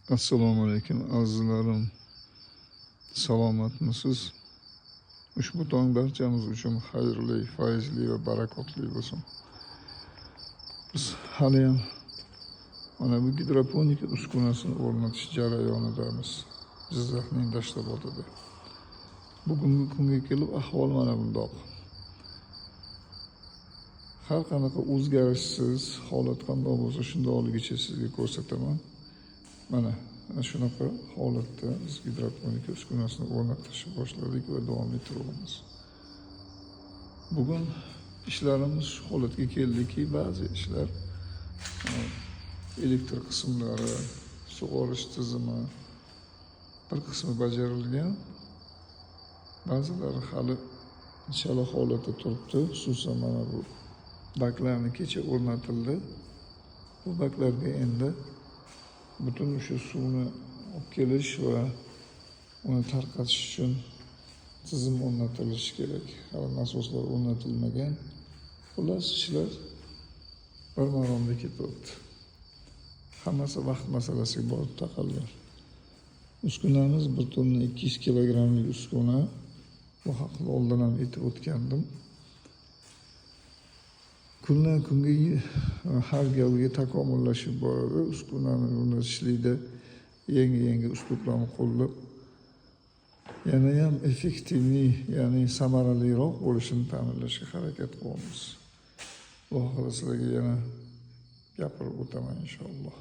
Assalomu alaykum, azizlarim. Salomatmisiz? Ushbu tong barchamiz uchun xayrli, fayzli va barakotli bo'lsin. Biz haliyam mana bu gidroponika uskunasini o'rnatish jarayonidamiz. Jizzaxning Dashtabodida. Bugungi kunga kelib ahvol mana bundoq. Har qanaqa o'zgarishsiz holat qandoq bo'lsa shundoqligicha sizga ko'rsataman. Mana shunaqa holatda biz gidroponika uskunasini o'rnatishni boshladik va davom ettiryapmiz. Bugun ishlarimiz shu holatga keldiki, ba'zi ishlar elektr qismlari, sug'orish tizimi bir qismi bajarilgan, ba'zilari hali chala holatda turibdi. Xususan, mana bu baklarni kecha o'rnatildi. Bu baklarga endi butun o'sha suvni olib kelish va uni tarqatish uchun tizim o'rnatilishi kerak. Hali nasoslar o'rnatilmagan. Xullas, ishlar bir maromda ketyapti. Hammasi vaqt masalasiga borib taqalgan. Uskunamiz 1 tonna 200 kilogrammlik uskuna. Bu haqida oldin ham aytib o'tgandim. Kundan kunga har galgi takomillashib boradi. Uskunani o'rnatishlikda yangi yangi uslublarni qo'llab, yanayam эффективный, ya'ni samaraliroq bo'lishini ta'minlashga harakat qilyapmiz. Bu haqida sizlarga yana gapirib o'taman, inshaalloh.